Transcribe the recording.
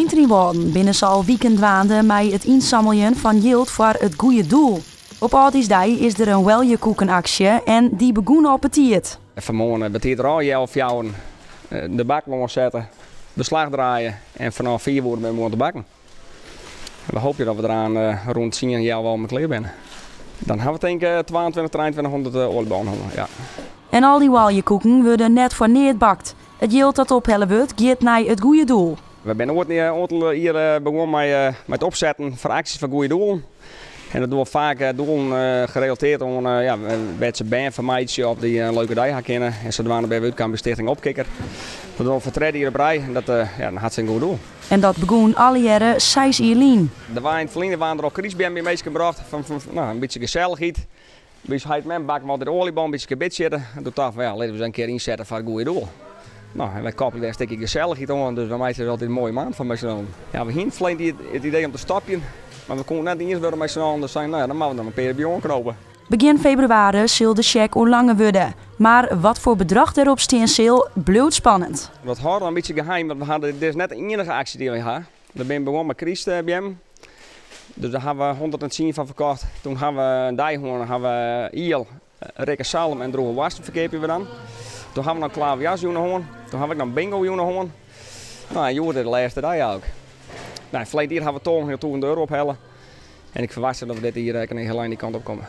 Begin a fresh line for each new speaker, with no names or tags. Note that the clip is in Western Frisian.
Yn Trynwâlden binne se al wiken dwaande mei it ynsammeljen fan jild foar it goede doel. Op âldjiersdei is der in oaljekoekenaksje en dy begûn al betiid.
Fanmoarn betiid al healwei fjouweren de bak oansette, beslach draaie en fanôf 5 oere binne we oan te bakken. We hoopje dat we deroan rûn 10, healwei klear binne. Dan ha we tink ik 22, 2300 oaljebollen. Ja.
En al dy oaljekoeken wurde net foar neat bakt. It jild dat ophelle wurdt, giet nei it goede doel.
We binne oait in oantal jier begûn mei it opsetten foar aksjes foar goede doelen. En dat dogge we faak doelen gerelatearre oan, ja, wêr't se bern fan meitsje of dy't in leuke dei ha kinne. En sadwaande binne we útkaam by Stichting Opkikker. Dat dogge we foar tredde jier op rij en dat, ja, dan hat se in goed doel.
En dat begûn allegearre 6 jier lyn.
Der waren yn it ferline waarden der al krystbeammen by minsken brocht, fan, no, in bytsje gesellichheid. By ús heit en mem bakken we altyd oaljebollen, in bytsje karbidsjitte. En doe tocht we, ja, litte we se in kear ynsette foar it goede doel. No, en wy koppelje dêr in stikje gesellichheid oan, dus wy meitsje der altyd in moaie maand fan mei syn allen. Ja, we hiene ferline it idee om te stopjen, mar we koene net iens wurde mei syn allen, dus seine, no ja, dan moatte we der noch in pear by oanknope.
Begjin febrewaris sil de sjek oerlange wurde. Mar watfoar bedrach derop stean sil, bliuwt spannend.
Dat hâlde we in bytsje geheim, want we ha, dit is net de iennige aksje dy't we ha. We binne begûn mei krystbeammen. Dus dêr ha we 110 fan ferkocht. Doe ha we in dei hân, ha we iel, rikke salm en drûge woarsten ferkeapje we dan. Doe ha we noch klaverjasjûn hân. Doe ha we ek noch bingo jûn hân. No, en hjoed is de lêste dei ek. No, ferline jier ha we €12.500 ophelle. En ik ferwachtsje dat we dit jier ek in hiel ein dy kant op komme.